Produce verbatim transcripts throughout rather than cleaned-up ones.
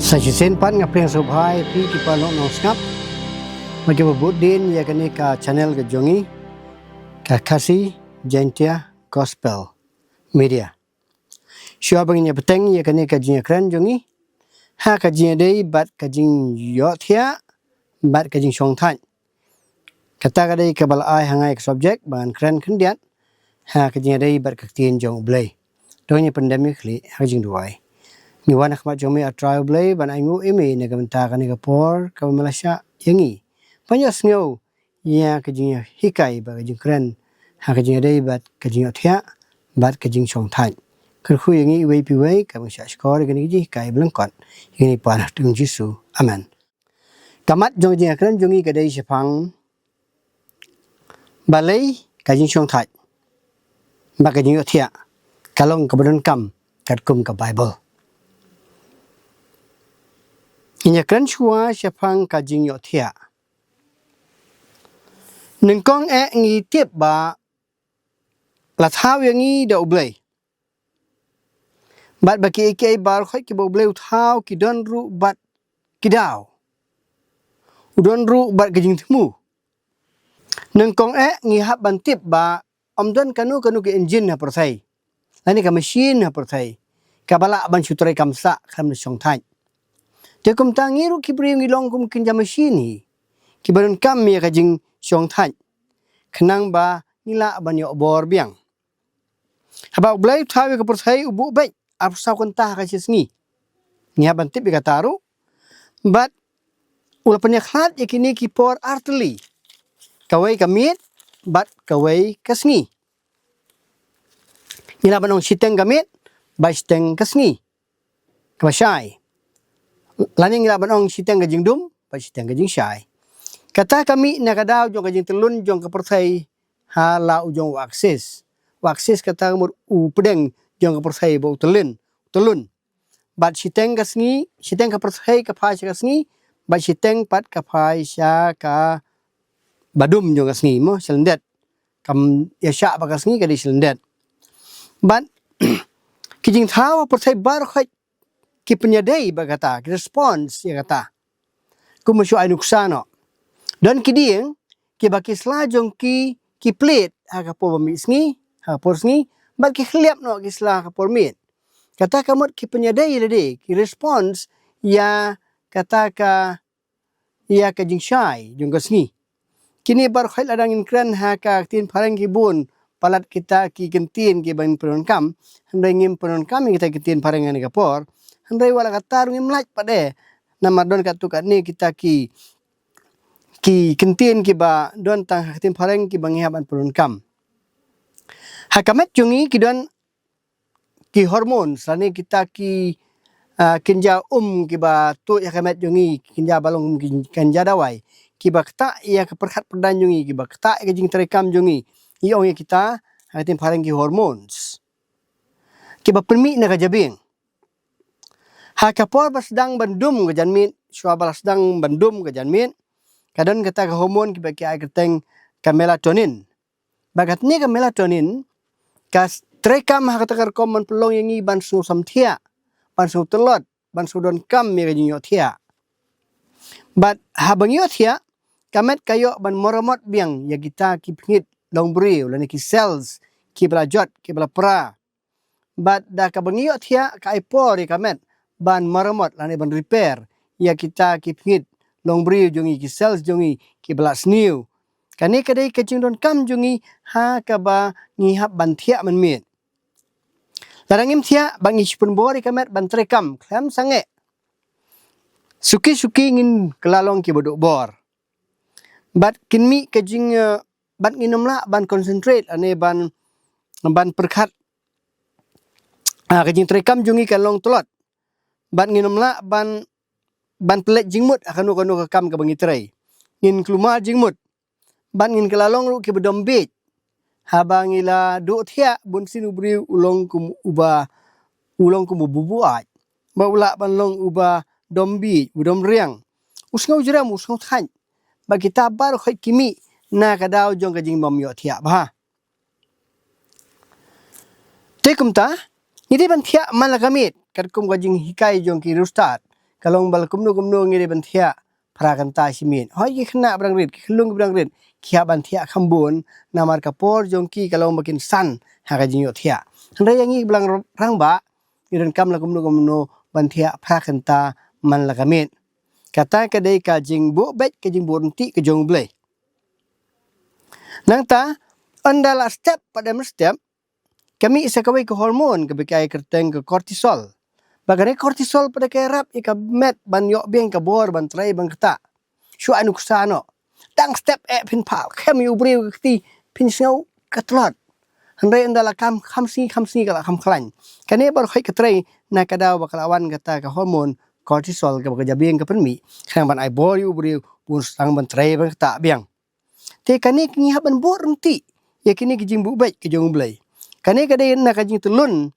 Sa shisien pat nga pdiang sngewbha ïa phi ki paralok nongsngap ba ki ba bud dien ïa kane ka channel ka jong ngi, ka Khasi Jaintia Gospel Media. Shuwa ba ngin ïa bteng ïa kane ka jingïakren jong ngi ha ka jingïadei bad ka jingïohthiah bad ka jingshongthait, kata ka dei kaba la ai ha nga ïa ka subject ba ngan kren khyndiat ha ka jingïadei bad ka ktien jong U Blei. To ngin ïa pyndem ïa ka khlieh ha ka jingduwai. Ngi wan ha khmat jong me, A Trai U Blei, ban ainguh ïa me na ka bynta kane ka por kaba me la shah ïa ngi ban ïohsngew ïa ka jinghikai bad ka jingkren ha ka jingïadei bad ka jingïohthiah bad ka jingshongthait. Kyrkhu ïa ngi iwei pa iwei kaba ngi shah shkor ïa kane ka jinghikai ba lyngkot. Ïa kane ka por ha ka kyrteng Jisu. Amen. Ka mat jong ka jingïakren jong ngi ka dei shaphang balei ka jingshongthait bad ka jingïohthiah ka long kaba donkam katkum ka Baibl. Ngin ïakren shuwa shaphang ka jingïohthiah. Nyngkong eh ngi tip ba la thaw ïa ngi da U Blei bad ba kiei kiei baroh kiba U Blei u thaw ki don ruh bad ki daw, u don ruh bad ka jingthmu. Nyngkong eh ngi hap ban tip ba ym don kano kano ka engine ha pyrthei lane ka machine ha pyrthei kaba lah ban shu treikam sah khlem da shongthait. Te kumta ngi ruh ki briew ngi long kum ki kynja machine hi kiba donkam ïa ka jingshongthait khnang ba ngi lah ban ïoh bor biang. Haba U Blei u thaw ïa ka pyrthei u buh beit arphew saw kynta ha ka shi sngi. Ngi hap ban tip ïa kata ruh. Bad u la pynïakhlad ïa kine ki por artylli, kawei ka miet bad kawei ka sngi. Ngi lah ban ong shiteng ka miet bad shiteng ka sngi kaba shai. Lane ngi lah ban ong shiteng ka jingdum bad shiteng ka jingshai. Kata ka mih na ka daw jong ka jingtyllun jong ka pyrthei ha la u jong u axis. U axis kata ka mut u pdeng jong ka pyrthei ba u tyllun, tyllun. Bad shiteng ka sngi, shiteng ka pyrthei ka phai sha ka sngi, bad shiteng pat ka phai sha kaba dum jong ka sngi, mo, sha lyndet. Kam ïa shah ba ka sngi ka dei sha lyndet. Bad ki jingthaw ha pyrthei baroh ki pynïadei bad kata, ki response ïa kata. Kum shu ai nuksa noh. Don ki dieng kiba ki sla jong ki ki plie ha ka por ba mih sngi, ha ka por sngi, bad ki khliap noh ki sla ha ka por miet. Kata ka mut ki pynïadei lade, ki response ïa kata ka, ïa ka jingshai jong ka sngi. Kine baroh lada ngin kren ha ka ktien phareng ki bun palat kita ki kyntien kiba ngin pyndonkam. Hynrei ngim pyndonkam ïa kita ki kyntien phareng ha kane ka por. Hynrei wat la katta ruh ngim lait pat eh. Namar don katto katne kita ki, ki kyntien kiba don tang ha ka ktien phareng kiba ngi hap ban pyndonkam. Ha ka met jong ngi ki don ki hormones lane kita ki, ah, kynja um kiba tuh ïa ka met jong ngi, kynja ba long kum ki kynja dawai kiba ktah ïa ka pyrkhat pyrdan jong ngi, kiba ktah ïa ka jingtreikam jong ngi. Ngi ong ïa kita ha ka ktien phareng ki hormones kiba pynmih na ka jabieng. Ha ka por ba sdang ban dum ka janmiet, shuwa ba la sdang ban dum ka janmiet, ka don kata ka hormone kiba ki ai kyrteng ka melatonin. Bad katne ka melatonin ka s-, treikam ha kata ka rukom ban pynlong ïa ngi ban sngew samthiah, ban sngew tlot, ban sngew donkam ïa ka jingïohthiah. Bad haba ngi ïohthiah, ka met ka ïoh ban maramot biang ïa kita ki pngit longbriew lane ki cells kiba la jot, kiba la pra. Bad da kaba ngi ïohthiah ka ai por ïa ka met ban maramot lane ban repair ïa kita ki pngit longbriew jong ngi, ki cells jong ngi kiba la sniew. Kane ka dei ka jingdonkam jong ngi ha kaba ngi hap ban thiah mynmiet. Lada ngim thiah, ba ngi shu pynbor ïa ka met ban treikam khlem sangeh, suki suki ngin kylla long kiba duh bor. Bad kin mih ka jing, eh, bad ngin ym lah ban concentrate lane ban, ban pyrkhat, ah, ka jingtreikam jong ngi kan long tlot. Bad ngin ym lah ban, ban pynleit jingmut ha kano kano ka kam kaba ngi trei. Ngin kulmar jingmut. Bad ngin kylla long ruh kiba dom bieit. Haba ngi la duh thiah, bunsien u briew u long kum uba, u long kum uba buaid. Ba u lah ban long uba dom bieit, u dom riang. U sngew jrem, u sngew thait. Ba kita baroh ki mih na ka daw jong ka jingbym ïohthiah bha. Te kumta, ngi dei ban thiah man la ka miet, katkum ka jinghikai jong ki riewstad, ka long ba la kumno kumno ngi dei ban thiah phra kynta shi miet. Hooid, ki khynnah ba dang rit, ki khyllung ba dang rit, ki hap ban thiah kham bun, namar ka por jong ki ka long ba kin san ha ka jingïohthiah. Hynrei ïa ngi ki ba la rangbah, ngi donkam la kumno kumno ban thiah phra kynta man la ka miet. Kata ka dei ka jingbuh beit, ka jingbuh ryntih ka jong U Blei. Nangta, ynda la step pat em step, ka mih sa kawei ka hormone kaba ki ai kyrteng ka cortisol. Ba kane cortisol pat ka ïarap ïa ka met ban ïoh biang ka bor ban trei ban ktah. Shu ai nuksa noh. Dang step eh phin phah khem ïa u briew ka kti, phin sngew ka tlot. Hynrei ynda la kam kham sngi kham sngi ka la kham khlaiñ. Kane baroh khoit ka trei na ka daw ba ka la wan kata ka hormone cortisol kaba ka jabieng ka pynmih, khnang ban ai bor ïa u briew ba un sdang ban trei ban ktah biang. Te kane ngi hap ban buh ryntih ïa kine ki jingbuh beit ka jong U Blei. Kane ka dei na ka jingtyllun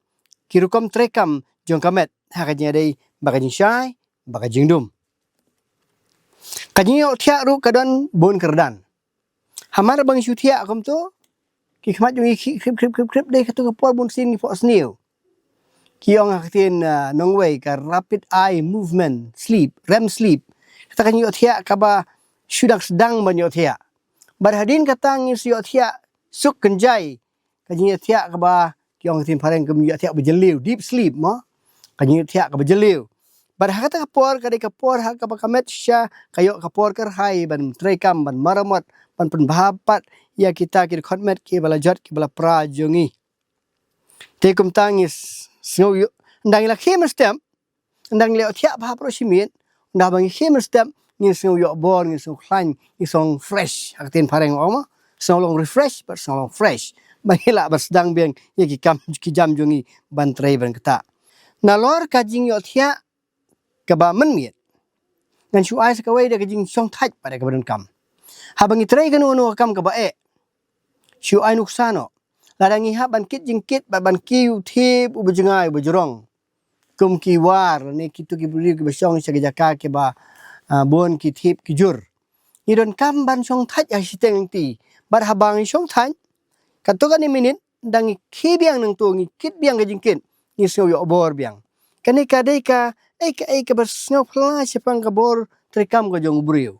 ki rukom treikam jong ka met ha ka jingïadei bad ka jingshai bad ka jingdum. Ka jingïohthiah ruh ka don bun kyrdan. Hamar ba ngi shu thiah kumto, ki khmat jong ngi khih khrip khrip khrip khrip, dei kato ka por bun sien ngi phohsniew. Ki ong ha ka ktien, ah, nongwei, ka rapid eye movement sleep, REM sleep. Kata ka jingïohthiah kaba shu dang sdang ban ïohthiah. Bad hadien kata ngin sa ïohthiah suk kynjai. Ka jingïohthiah kaba ki ong ha ka ktien phareng ka jingïohthiah ba jylliew, deep sleep mo. Ka jingïohthiah kaba jylliew. Bad ha kata ka por ka dei ka por ha kaba ka met shisha ka ïoh ka por kyrhai ban treikam, ban maramot, ban pynbha pat ïa kita ki dkhot met kiba la jot, kiba la pra jong ngi. Te kumta ngi s-, sngew ïoh, ynda ngi la khie mynstep, ynda ngi la ïohthiah bha baroh shi miet, ynda ba ngi khie mynstep, ngi sngew ïoh bor, ngi sngew khlaiñ, ngi sngew fresh ha ka ktien phareng ong mo. Sngew long refresh bad sngew long fresh. Ba ngi lah ban sdang biang ïa ki kam ki jam jong ngi ban trei ban ktah. Nalor ka jingïohthiah kaba mynmiet, ngan shu ai sa kawei da ka jingshongthait bad da kaba donkam. Haba ngi trei kano kano ka kam kaba eh, shu ai nuksa noh. Lada ngi hap ban kit jingkit bad ban kiew thep uba jngai uba jrong, kum ki war ne kito ki briew kiba shong sha ki jaka kiba, ah, bun ki thep ki jur, ngi donkam ban shongthait ha shiteng lynti. Bad haba ngi shongthait, kato kane minit, ynda ngi khie biang nangto, ngi kit biang ka jingkit, ngi sngew ïoh bor biang. Kane ka dei ka, eh, ka, eh, kaba sngew phylla shaphang ka bor treikam ka jong u briew.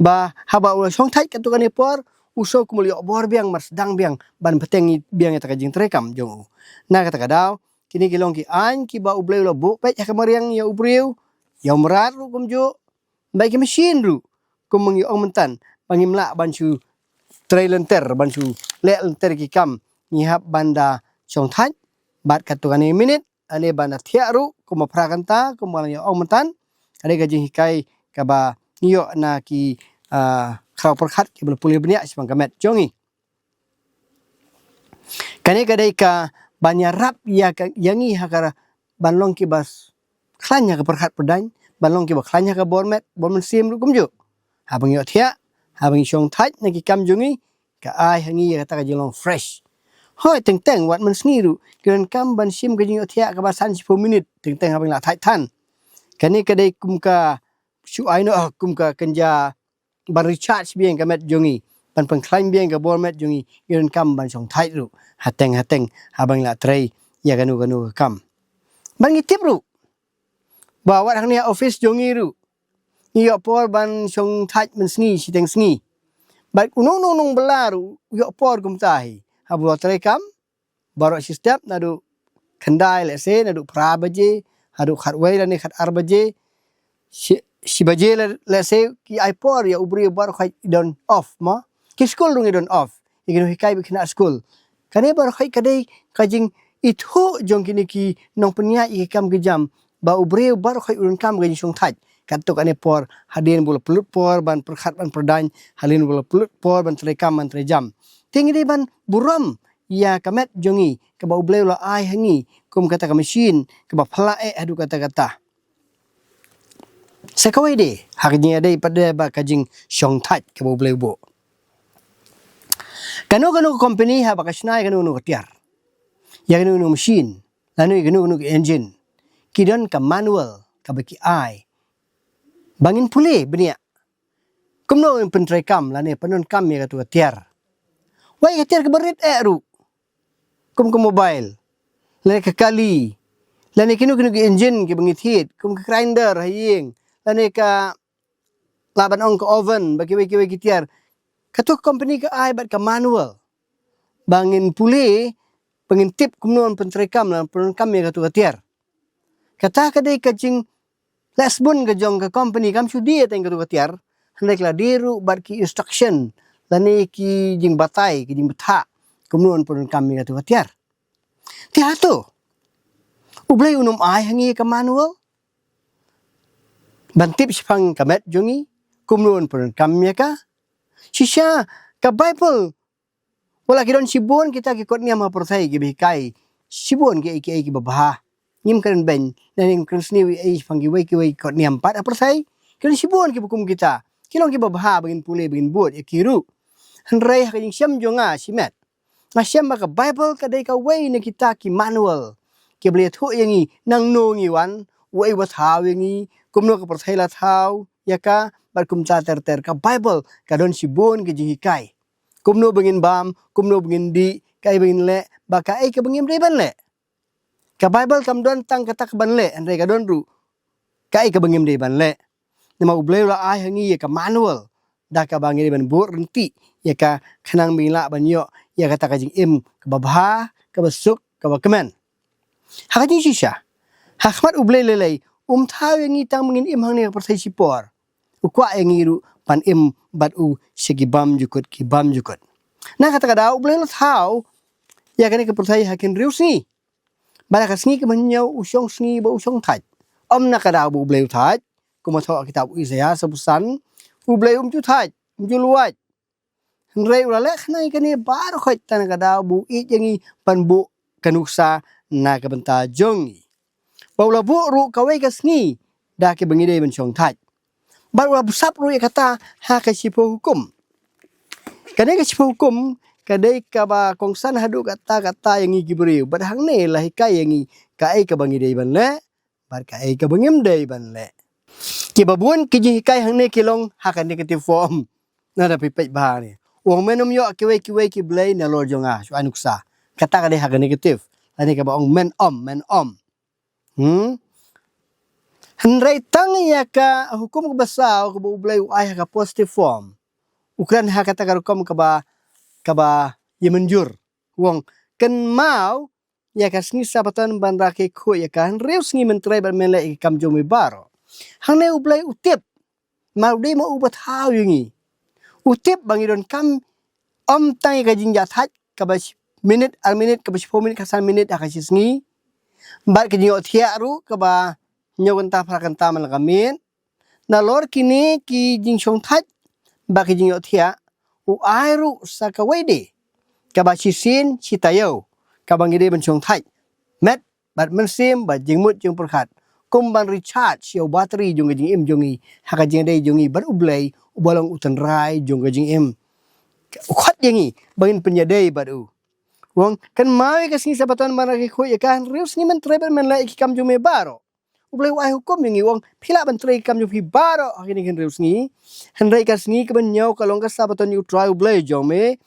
Ba haba u la shongthait kato kane por, u sngew kum u la ïoh bor biang, mar sdang biang ban bteng biang ïa kata ka jingtreikam jong u. Na kata ka daw, kine ki long ki aiñ kiba U Blei u la buh beit ha ka mariang ïa u briew, ïa u mrad ruh kumjuh, bad ki machine ruh, kum ma ngi ong mynta, ba ngim lah ban shu trei lynter, ban shu leh lynter ki kam, ngi hap ban da shongthait bad kato kane minit, lane ban da thiah ruh, kum ma phra kynta, kum ma la ïa ong mynta. Ka dei ka jinghikai kaba ngi ïoh na ki, ah, khraw pyrkhat kiba la pule bniah shaphang ka met jong ngi. Kane ka dei kaban ïarap ïa ka, ïa ngi ha ka, ban long kiba s-, khlaiñ ha ka pyrkhat pyrdaiñ, ban long kiba khlaiñ ha ka bor met bor mynsiem ruh kumjuh. Haba ngi ïohthiah, haba ngi shongthait na ki kam jong ngi, ka ai ha ngi ïa kata ka jinglong fresh. Hooid, teng teng wat mynsngi ruh ngi donkam ban shim ka jingïohthiah kaba san shiphew minit, teng teng haba ngi la thait than. Kane ka dei kum ka shu ai noh, ah, kum ka kynja ban recharge biang ka met jong ngi, ban pynkhlaiñ biang ka bor met jong ngi, ngi donkam ban shongthait ruh hateng hateng haba ngi la trei ïa kano kano ka kam. Bad ngi tip ruh ba wat hangne ha office jong ngi ruh, ngi ïoh por ban shongthait mynsngi shiteng sngi. Bad uno uno uno uno u bylla ruh u ïoh por kumta hi. Haba u la treikam, baroh shi step naduh khyndai, let's say, naduh phra baje haduh khatwei lane khatar baje, shi, shi baje le-, let's say, ki ai por ïa u briew baroh khoit i don off mo. Ki skul ruh ngi don off. Ïa kino hikai bad khynnah skul. Kane baroh khoit ka dei ka jingithuh jong kine ki nongpynïaid ïa ki kam ki jam, ba u briew baroh khoit u donkam ka jingshongthait. Katto katne por, hadien ba u la pynlut por ban pyrkhat ban pyrdaiñ, hadien ba u la pynlut por ban treikam ban treijam. Te ngi dei ban burom ïa ka met jong ngi kaba U Blei u la ai ha ngi kum kata ka machine kaba phylla eh haduh katta katta. Sa kawei de ha ka jingïadei pat de bad ka jingshongthait kaba U Blei u buh. Kano kano ka company haba ka shna ïa kano kano ka tiar, ïa kano kano ka machine, lane ïa kano kano ka engine, ki don ka manual kaba ki ai ba ngin pule bniah kumno ngin pyntreikam lane pyndonkam ïa kato ka tiar. Wat ïa ka tiar kaba rit eh ruh, kum ka mobile, lane ka kali, Lane kino kino ki engine kiba ngi thied, kum ka grinder ha ïing, lane ka, lah ban ong, ka oven, bad kiwei kiwei ki tiar. Kato ka company ka ai bad ka manual ba ngin pule, ba ngin tip kumno ban pyntreikam lane pyndonkam ïa kato ka tiar. Kata ka dei ka jingleh sbun ka jong ka company, kam shu die tang ïa kato ka tiar, hynrei ka la die ruh bad ki instruction lane ki jingbatai, ki jingbthah kumno ban pyndonkam ïa kato ka tiar. Te hato U Blei un ym ai ha ngi ka manual ban tip shaphang ka met jong ngi, kumno ban pyndonkam ïa ka? Shisha, ka Baibl, wat la ki don shibun kita ki kot niam ha pyrthei kiba hikai shibun kiei kiei kiba bha. Ngim kren beiñ, ne ngim kren sniew ei ei shaphang kiwei kiwei kot niam pat ha pyrthei. Ki don shibun kiba kum kita, ki long kiba bha ba ngin pule, ba ngin bud ïa ki ruh. Hynrei ha ka jingshem jong nga shimet, nga shem ba ka Baibl ka dei kawei na kita ki manual kiba la ïathuh ïa ngi nangno ngi wan, uei uba thaw ïa ngi, kumno ka pyrthei la thaw ïa ka, bad kumta ter ter. Ka Baibl ka don shibun ki jinghikai, kumno ba ngin bam, kumno ba ngin dih, kaei ba ngin leh, bad kaei kaba ngim dei ban leh. Ka Baibl kam don tang kata kaban leh, hynrei ka don ruh kaei kaba ngim dei ban leh. Namar U Blei u la ai ha ngi ïa ka manual da kaba ngi dei ban bud ryntih ïa ka, khnang ba ngin lah ban ïoh ïa kata ka jingim kaba bha, kaba suk, kaba kmen. Ha ka jingshisha, ha khmat U Blei lei lei um thaw ïa ngi tang ba ngin im hangne ha ka pyrthei shipor. U kwah ïa ngi ruh ban im bad u sha ki bymjukut ki bymjukut. Na kata ka daw U Blei u la thaw ïa kane ka pyrthei ha ki hynriew sngi. Bad ha ka sngi kaba hynñiew u shong sngi bad u shong thait. Ym na ka daw ba U Blei u thait, kumba thoh ha kitab u Isaïah saw phew san, U Blei um ju thait, um ju luwait. Hynrei u la leh khnang ïa kane baroh khoit, tang na ka daw ba u ïeit ïa ngi, ban buh ka nuksa na ka bynta jong ngi. Bad u la buh ruh kawei ka sngi da kaba ngi dei ban shong thait. Bad u la buh sap ruh ïa kata ha ka shiphew hukum. Kane ka shiphew hukum ka dei kaba kongsan haduh katta katta ïa ngi ki briew. Bad hangne la hikai ïa ngi kaei kaba ngi dei ban leh bad kaei kaba ngim dei ban leh. Kiba bun ki jinghikai hangne ki long ha ka negative form. Nada phi peit bha ne, u ong men ym ïoh kiwei kiwei ki blei nalor jong nga, shu ai nuksa. Kata ka dei ha ka negative. Lane kaba ong men ym, men ym. Hmm? Hynrei tang ïa ka hukum kaba saw kaba U Blei u ai ha ka positive form, u kren ha kata ka rukom kaba, kaba ïa mynjur. U ong, kynmaw ïa ka sngi Sabbaton ban rakhe khuid ïa ka, hynriew sngi men trei bad men leh ïa ki kam jong me baroh. Hangne U Blei u tip, namar u dei ma uba thaw ïa ngi. U tip ba ngi donkam ym tang ïa ka jingjahthait kaba shi minit, ar minit, kaba shiphew minit, khatsan minit ha ka shi sngi, bad ka jingïohthiah ruh kaba hynñiew kynta phra kynta man la ka miet. Nalor kine ki jingshongthait bad ki jingïohthiah, u ai ruh sa kawei de kaba shisien shi taïew, kaba ngi dei ban shongthait met bad mynsiem bad jingmut jingpyrkhat, kum ban recharge ïa u battery jong ka jingim jong ngi ha ka jingïadei jong ngi bad U Blei uba long u tynrai jong ka jingim. U khot ïa ngi ba ngin pynïadei bad u. U ong, kynmaw ïa ka sngi Sabbaton ban rakhe khuid ïa ka, hynriew sngi men trei bad men leh ïa ki kam jong me baroh. U Blei u ai hukum ïa ngi, u ong, phi lah ban trei ki kam jong phi baroh ha kine ki hynriew sngi. Hynrei ka sngi kaba hynñiew ka long ka Sabbaton ïa U Trai U Blei jong me.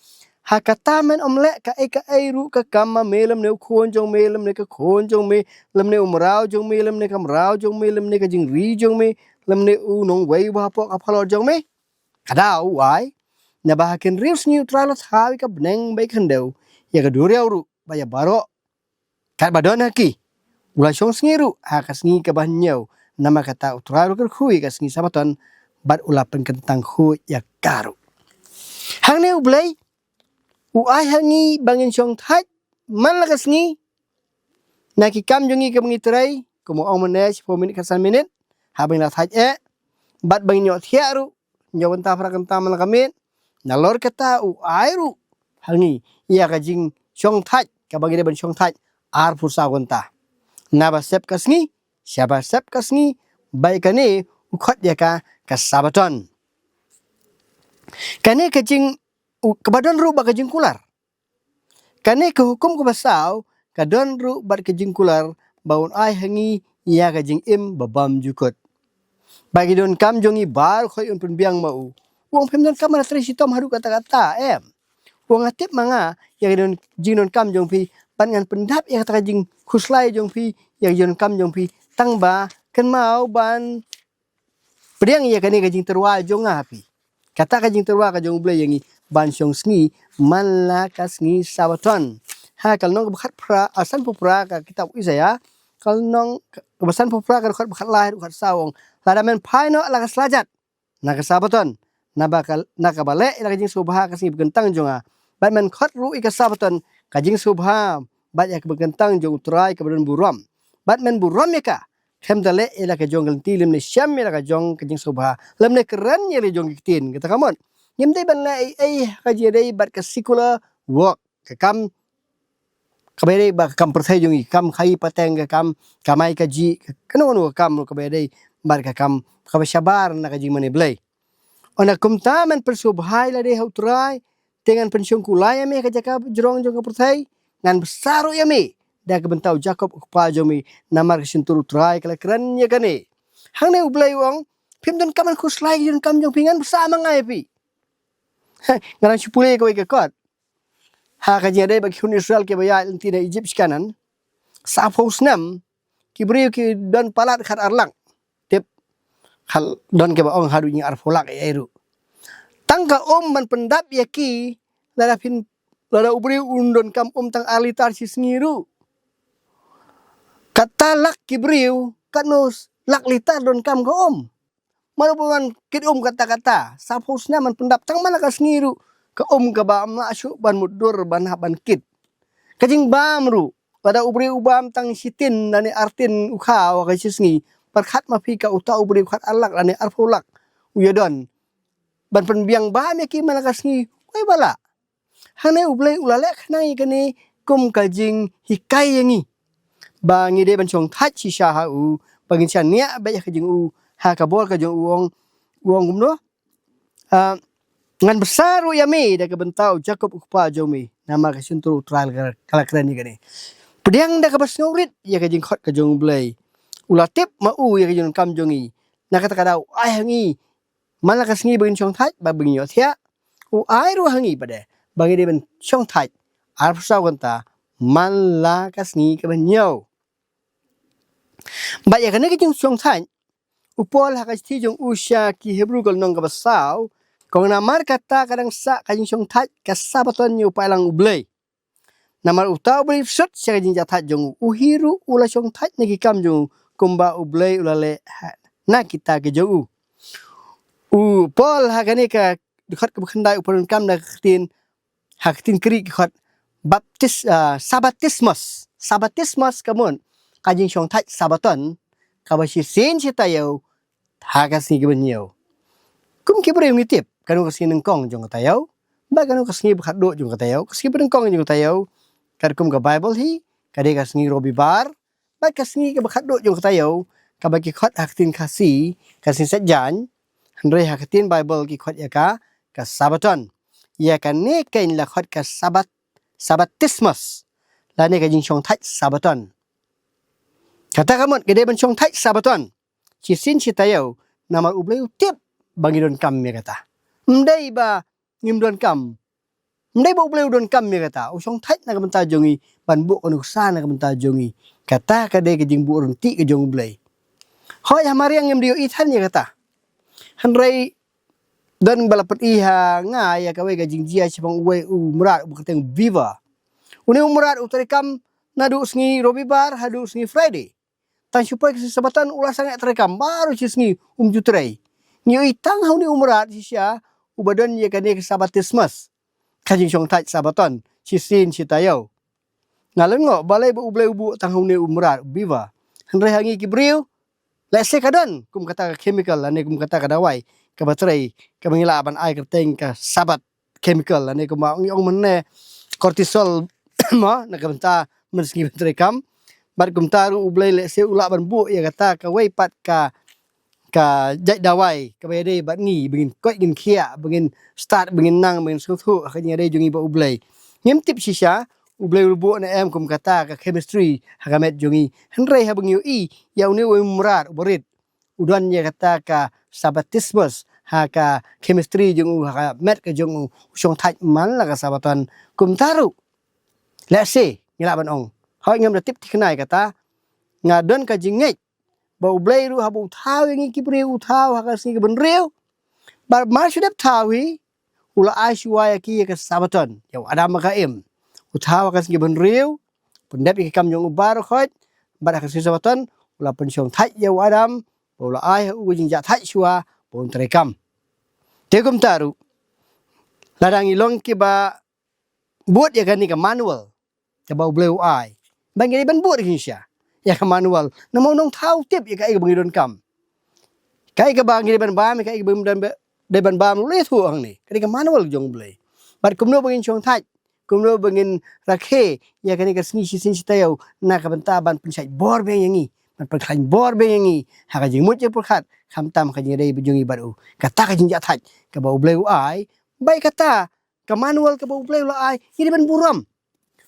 Ha kata men ym leh kaei kaei ruh ka kam ma me, lymne u khun jong me, lymne ka khun jong me, lymne u mraw jong me, lymne ka mraw jong me, lymne ka jingri jong me, lymne u nongwei uba hapoh ka phalor jong me. Ka daw u ai, naba ha ki hynriew sngi U Trai u la thaw ïa ka bneng bad ïa ka khyndew, ïa ka duriaw ruh bad ïa baroh katba don ha ki. U la shong sngi ruh ha ka sngi kaba hynñiew. Namar kata U Trai u la kyrkhu ïa ka sngi Sabbaton bad u la pynkyntang khuid ïa ka ruh. Hangne U Blei u ai ha ngi ba ngin shongthait man la ka sngi na ki kam jong ngi kaba ngi trei, kum u ong mynne, shiphew minit, khatsan minit, haba ngi la thait eh, bad ba ngin ïohthiah ruh hynñiew kynta phra kynta man la ka miet. Nalor kata u ai ruh ha ngi ïa ka jingshongthait kaba ngi dei ban shongthait arphew saw kynta. Naba sep ka sngi, shaba sep ka sngi, bad ïa kane u khot ïa ka ka Sabbaton. Kane ka jing, u, kaba don ruh bad ka jingkular. Kane ka hukum kaba saw ka don ruh bad ka jingkular ba un ai ha ngi ïa ka jingim ba bymjukut. Ba ki donkam jong ngi baroh khoit un pynbiang ma u. U ong phim donkam ban trei shitom haduh katta katta, em. U ong nga tip ma nga ïa ka don, jingdonkam jong phi Bad ngan pyndap ïa kata ka jingkhuslai jong phi, ïa ka jingdonkam jong phi, tang ba kynmaw ban pdiang ïa kane ka jingtyrwa jong nga ha phi. Kata ka jingtyrwa ka jong U Blei ïa ngi ban shong sngi man la ka sngi Sabaton. Ha ka lynnong kaba khatphra, ah, sanphew phra ka kitab Isaiah, ka lynnong kaba sanphew phra ka dkhot ba khatlai haduh khatsaw, u ong, lada men phai noh la ka slajat na ka Sabaton, naba ka, na kaba leh ïa la ka jingsngewbha ka sngi ba kyntang jong nga, bad men khot ruh ïa ka Sabaton ka jingsngewbha bad ïa kaba kyntang jong U Trai kaba don burom, bad men burom ïa ka, khlem da leh ïa la ka jong ka lynti, lymne shem ïa la ka jong ka jingsngewbha, lymne kren ïa la jong ki ktien. Kata ka mut, ngim dei ban leh ei ei ha ka jingïadei bad ka secular work, ka kam kaba ïadei bad ka kam pyrthei jong ngi, kam khaïi pateng, ka kam kamai kajih, ka, kano kano ka kam ruh kaba ïadei bad ka kam kaba shabar na ka jingmane Blei. Ynda kumta men pynsngewbha ïa lade ha U Trai, te ngan pynshongkular ïa me ha ka jaka jrong jong ka pyrthei, ngan bsa ruh ïa me da ka bynta U Jakob u kpa jong me, namar ka shyntur U Trai ka la kren ïa kane. Hangne U Blei u ong, phim donkam ban khuslai ïa ka jingdonkam jong phi, ngan bsa ma nga ïa phi. Nga dang shu pule kawei ka kot. Ha ka jingïadei bad ki khun Israel kiba ïaid lynti na Egypt sha Kanaan, saphew snem ki briew ki don palat khatar lak. Tip, khal don kiba ong haduh jingïa arphew lak ïa ruh. Tang ka um ban pyndap ïa ki, lada phin, lada u briew un donkam um tang ar litar shi sngi ruh. Kata lak ki briew, katno lak litar donkam ka um. Mano ba wan kit um kata kata, saphew snem ban pyndap, tang man la ka sngi ruh ka um kaba ym lah shuh ban mutdur, ban hap ban kit. Ka jingbam ruh, lada u briew u bam tang shi tin lane ar tin u kha ha ka shi sngi, pyrkhat ma phi ka uta u briew khatar lak lane arphew lak u ïadon ban pynbiang bam ïa ki man la ka sngi, wei ba lah. Hangne U Blei u la leh khnang ïa kane kum ka jinghikai ïa ngi, ba ngi dei ban shongthait shisha ha u, ba ngin shaniah beit ha ka jong u, ha ka bor ka jong u. U ong, u ong kumno? Ah, ngan bsa ruh ïa me da ka bynta U Jakob u kpa jong me, namar ka shyntur U Trai ka la kren ïa kane. Pdiang da kaba sngewrit ïa ka jingkhot ka jong U Blei. U la tip ma u ïa ka jingdonkam jong ngi. Na kata ka daw u ai ha ngi man la ka sngi ba ngin shongthait, ba ngin ïohthiah. U ai ruh ha ngi pat de ba ngi dei ban shongthait arphew saw kynta man la ka sngi kaba hynñiew. Bad ïa kane ka jingshongthait, u Paul ha ka shithi jong u sha ki Hebru ka lynnong kaba saw, ka ong, namar kata ka dang sah ka jingshongthait ka Sabaton ïa u paidlang U Blei. Namar uta uba ïeit shisha sha ka jingjahthait jong u, u hi ruh u la shongthait na ki kam jong u, kumba U Blei u la leh ha, na kita ki jong u. U Paul ha kane ka dkhot kaba khyndai u pyndonkam da ka ktien, ha ka ktien Greek ka khot baptis, ah, sabatismos. Sabatismos ka mut ka jingshongthait Sabaton kaba shisien shi taïew ha ka sngi kaba hynñiew. Kum ki briew ngi tip kano ka sngi nyngkong jong ka taïew, bad kano ka sngi ba khatduh jong ka taïew. Ka sngi ba nyngkong jong ka taïew, katkum ka Baibl hi, ka dei ka sngi Robibar, bad ka sngi kaba khatduh jong ka taïew, kaba ki khot ha ka ktien Khasi ka sngi Saitjaiñ, hynrei ha ka ktien Baibl ki khot ïa ka ka Sabaton. Ïa kane keiñ la khot ka Sabat, Sabatismos, lane ka jingshongthait Sabaton. Kata ka mut ka dei ban shongthait Sabaton shisien shi taïew, namar U Blei u tip ba ngi donkam ïa kata. Ym dei ba ngim donkam. Ym dei ba U Blei u donkam ïa kata. U shongthait na ka bynta jong ngi, ban buh ka nuksa na ka bynta jong ngi. Kata ka dei ka jingbuh ryntih ka jong U Blei. Hooid, ha mariang ngim dei ïohi than ïa kata. Hynrei don ba la pyni ha nga ïa kawei ka jingjia shaphang uwei u mrad uba kyrteng Beaver. Une u mrad u treikam naduh sngi Robibar haduh sngi Friday. Tang shu poi ka sngi Sabaton u la sangeh treikam baroh shi sngi, um ju trei. Ngi ïohi tang ha une u mrad shisha uba don ïa kane ka Sabatismos, ka jingshongthait Sabaton shisien shi taïew. Nga la ngeit balei ba U Blei u buh tang ha une u mrad, u Beaver. Hynrei ha ngi ki briew, lehse ka don kum kata ka chemical lane kum kata ka dawai kaba trei, kaba ngi lah ban ai kyrteng ka Sabat chemical lane kumba ngi ong mynne cortisol, mo, na ka bynta mynsngi ban treikam. Bad kumta ruh U Blei lehse u lah ban buh ïa kata kawei pat ka, ka jait dawai kaba ïadei bad ngi, ba ngin koit ngin khiah, ba ngin stad, ba ngin nang, ba ngin sngewthuh ha ka jingïadei jong ngi bad U Blei. Ngim tip shisha U Blei u buh ne em kum kata ka chemistry ha ka met jong ngi. Hynrei haba ngi ïohi ïa une u mrad uba rit, u don ïa kata ka Sabatismos ha ka chemistry jong u, ha ka met ka jong u, u shongthait man la ka Sabaton. Kumta ruh, lehse ngi lah ban ong. Hooid, ngam da tip thikna ïa kata. Nga don ka jingngeit ba U Blei ruh haba u thaw ïa ngi ki briew, u thaw ha ka sngi ka bynriew. Bad mar shu dep thaw hi, u la ai shuwa ïa ki ïa ka Sabaton, ïa u Adam bad ka Im. U thaw ha ka sngi ka bynriew, pyndep ïa ki kam jong u baroh khoit, bad ha ka sngi Sabaton u la pynshong thait ïa u Adam, ba u la ai ha u ka jingjahthait shuwa ba un treikam. Te kumta ruh, lada ngi long kiba bud ïa kane ka manual kaba U Blei u ai, ba ngi dei ban bud ïa kane sha ïa ka manual. Namar u nongthaw u tip ïa kaei kaba ngi donkam, kaei kaba ngi dei ban bam, kaei kaba ngi dei ban bam, u la ïathuh hangne. Kane ka manual jong U Blei. Bad kumno ba ngin shong thait, kumno ba ngin rakhe ïa kane ka sngi shisien shi taïew na ka bynta ban pynshait bor biang ïa ngi, ban pynkhlaiñ bor biang ïa ngi ha ka jingmut jingpyrkhat, khamtam ha ka jingïadei jong ngi bad u. Kata ka jingjahthait kaba U Blei u ai, ba ïa kata ka manual kaba U Blei u la ai, ngi dei ban burom.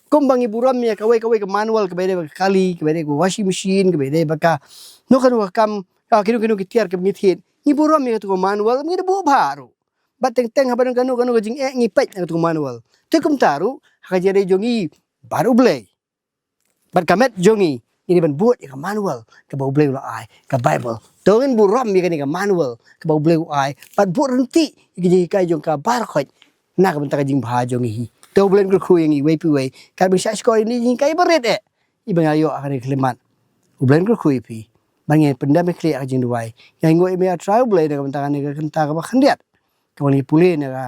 Kumba ngi burom ïa kawei kawei ka manual kaba ïadei bad ka kali, kaba ïadei bad ka washing machine, kaba ïadei bad kano kano ka kam, ah, kino kino ki tiar kaba ngi thied, ngi burom ïa katu ka manual, ngi da buh bha ruh. Bad teng teng haba don kano kano ka jingeh, ngi peit na katu ka manual. Te kumta ruh ha ka jingïadei jong ngi bad U Blei, bad ka met jong ngi, ngi dei ban bud ïa ka manual kaba U Blei u la ai, ka Bible. To ngin burom ïa kane ka manual kaba U Blei u ai, bad bud ryntih ïa ka jinghikai jong ka baroh khoit na ka bynta ka jingbha jong ngi hi. To U Blei un kyrkhu ïa ngi iwei pa iwei, katba ngi shah shkor ïa kine ki jinghikai barit eh, iba ngi la ïoh ha kane ka khyllipmat. U Blei un kyrkhu ïa phi. Bad ngin pyndem ïa ka khlieh ha ka jingduwai. Ngi ainguh ïa me, A Trai U Blei, na ka bynta kane ka kynta kaba khyndiat, kaba ngi pule na ka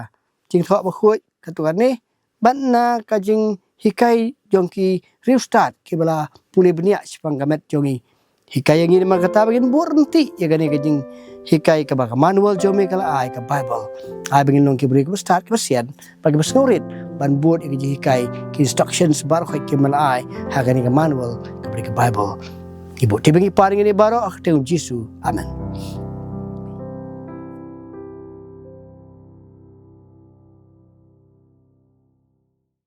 Jingthoh Bakhuid katto katne, bad na ka jinghikai jong ki riewstad kiba la pule bniah shaphang ka met jong ngi. Hikai ïa ngi namar kata ba ngin bud ryntih ïa kane ka jinghikai kaba ka manual jong me ka la ai, ka Bible. Ai ba ngin long ki briew kiba stad, kiba sian, bad kiba sngewrit ban bud ïa ka jinghikai, ki instructions baroh khoit kiba me la ai ha kane ka manual kaba dei ka Bible. Ngi buh tip, ngi pan ïa kine baroh ha ka kyrteng U Jisu. Amen.